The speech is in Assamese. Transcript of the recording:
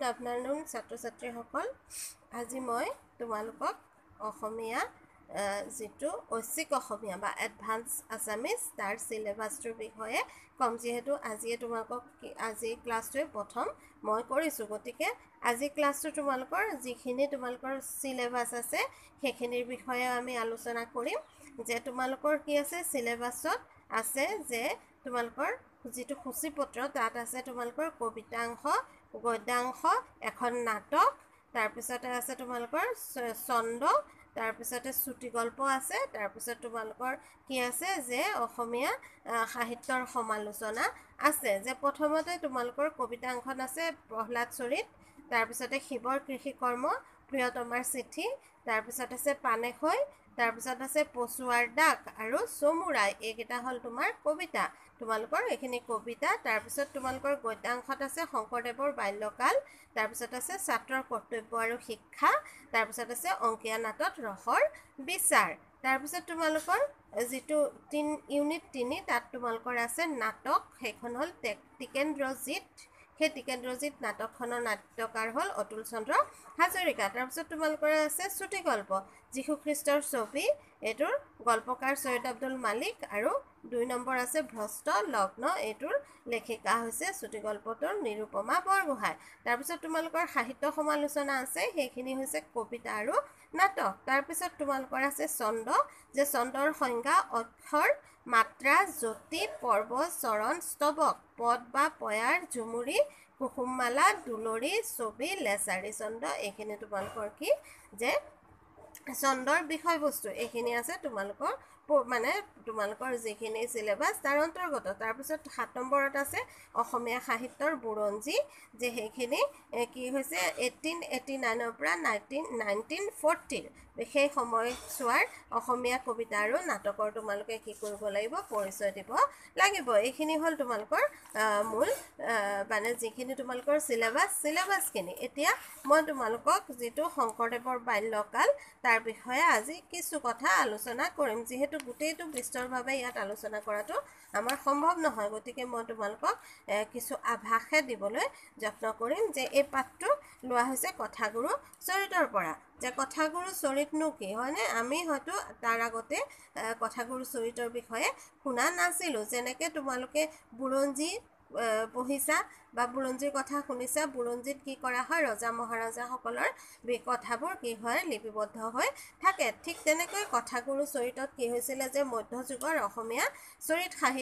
গুড আফটাৰনুন ছাত্ৰ ছাত্ৰীসকল। আজি মই তোমালোকক অসমীয়া যিটো ঐচ্ছিক অসমীয়া বা এডভান্স আছামিজ তাৰ চিলেবাছটোৰ বিষয়ে ক'ম। যিহেতু আজিয়ে তোমালোকক আজি ক্লাছটোৱে প্ৰথম মই কৰিছোঁ, গতিকে আজি ক্লাছটো তোমালোকৰ যিখিনি তোমালোকৰ চিলেবাছ আছে সেইখিনিৰ বিষয়ে আমি আলোচনা কৰিম। যে তোমালোকৰ কি আছে চিলেবাছত আছে যে তোমালোকৰ যিটো সূচীপত্ৰ তাত আছে তোমালোকৰ কবিতাংশ, গদ্যাংশ, এখন নাটক, তাৰপিছতে আছে তোমালোকৰ ছন্দ, তাৰপিছতে চুটিগল্প আছে, তাৰপিছত তোমালোকৰ কি আছে যে অসমীয়া সাহিত্যৰ সমালোচনা আছে। যে প্ৰথমতে তোমালোকৰ কবিতাংশত আছে প্ৰহ্লাদ চৰিত, তাৰপিছতে শিৱৰ কৃষিকৰ্ম, প্ৰিয়তমাৰ চিঠি, তাৰপিছত আছে পানেশৈ, তাৰপিছত আছে পচুৱাৰ ডাক আৰু চমুৰাই। এইকেইটা হ'ল তোমাৰ কবিতা, তোমালোকৰ এইখিনি কবিতা। তাৰপিছত তোমালোকৰ গদ্যাংশত আছে শংকৰদেৱৰ বাল্যকাল, তাৰপিছত আছে ছাত্ৰৰ কৰ্তব্য আৰু শিক্ষা, তাৰপিছত আছে অংকীয়া নাটত ৰসৰ বিচাৰ। তাৰপিছত তোমালোকৰ যিটো ইউনিট 3 তাত তোমালোকৰ আছে নাটক, সেইখন হ'ল টিকেন্দ্ৰজিৎ। সেই টিকেন্দ্ৰজিৎ নাটকখনৰ নাট্যকাৰ হ'ল অতুল চন্দ্ৰ হাজৰিকা। তাৰপিছত তোমালোকৰ আছে চুটিগল্প, যীশুখ্ৰীষ্টৰ ছবি, এইটোৰ গল্পকাৰ চৈয়দ আব্দুল মালিক। আৰু 2 নম্বৰ আছে ভ্ৰষ্ট লগ্ন, এইটোৰ লেখিকা হৈছে চুটিগল্পটোৰ নিৰুপমা বৰগোহাঁই। তাৰপিছত তোমালোকৰ সাহিত্য সমালোচনা আছে, সেইখিনি হৈছে কবিতা আৰু নাটক। তাৰপিছত তোমালোকৰ আছে ছন্দ, যে ছন্দৰ সংজ্ঞা অক্ষৰ, মাত্ৰা, যতি, পৰ্ব, চৰণ, স্তৱক, পদ বা পয়াৰ, ঝুমুৰি, কুসুমমালা, দুলৰি, ছবি, লেচাৰী ছন্দ। এইখিনি তোমালোকৰ কি যে ছন্দৰ বিষয়বস্তু এইখিনি আছে তোমালোকৰ মানে তোমালোকৰ যিখিনি চিলেবাছ তাৰ অন্তৰ্গত। তাৰপিছত 7 নম্বৰত আছে অসমীয়া সাহিত্যৰ বুৰঞ্জী, যে সেইখিনি কি হৈছে 1889ৰ পৰা 1940 সেই সময়ছোৱাৰ অসমীয়া কবিতা আৰু নাটকৰ তোমালোকে কি কৰিব লাগিব, পৰিচয় দিব লাগিব। এইখিনি হ'ল তোমালোকৰ মূল মানে যিখিনি তোমালোকৰ চিলেবাছখিনি। এতিয়া মই তোমালোকক যিটো শংকৰদেৱৰ বাল্যকাল তাৰ বিষয়ে আজি কিছু কথা আলোচনা কৰিম। যিহেতু গোটেইটো বিস্তৰভাৱে ইয়াত আলোচনা কৰাটো আমাৰ সম্ভৱ নহয়, গতিকে মই তোমালোকক কিছু আভাসহে দিবলৈ যত্ন কৰিম। যে এই পাঠটো লোৱা হৈছে কথাগুৰু চৰিতৰ পৰা। যে কথাগুৰু চৰিতনো কি হয়নে, আমি হয়তো তাৰ আগতে কথাগুৰু চৰিতৰ বিষয়ে শুনা নাছিলোঁ। যেনেকৈ তোমালোকে বুৰঞ্জী পঢ়িছা বা বুৰঞ্জীৰ কথা শুনিছা, বুৰঞ্জীত কি কৰা হয়, ৰজা মহাৰজাসকলৰ কথাবোৰ কি হয় লিপিবদ্ধ হৈ থাকে। ঠিক তেনেকৈ কথাগুৰু চৰিতত কি হৈছিলে যে মধ্যযুগৰ অসমীয়া চৰিত সাহিত্য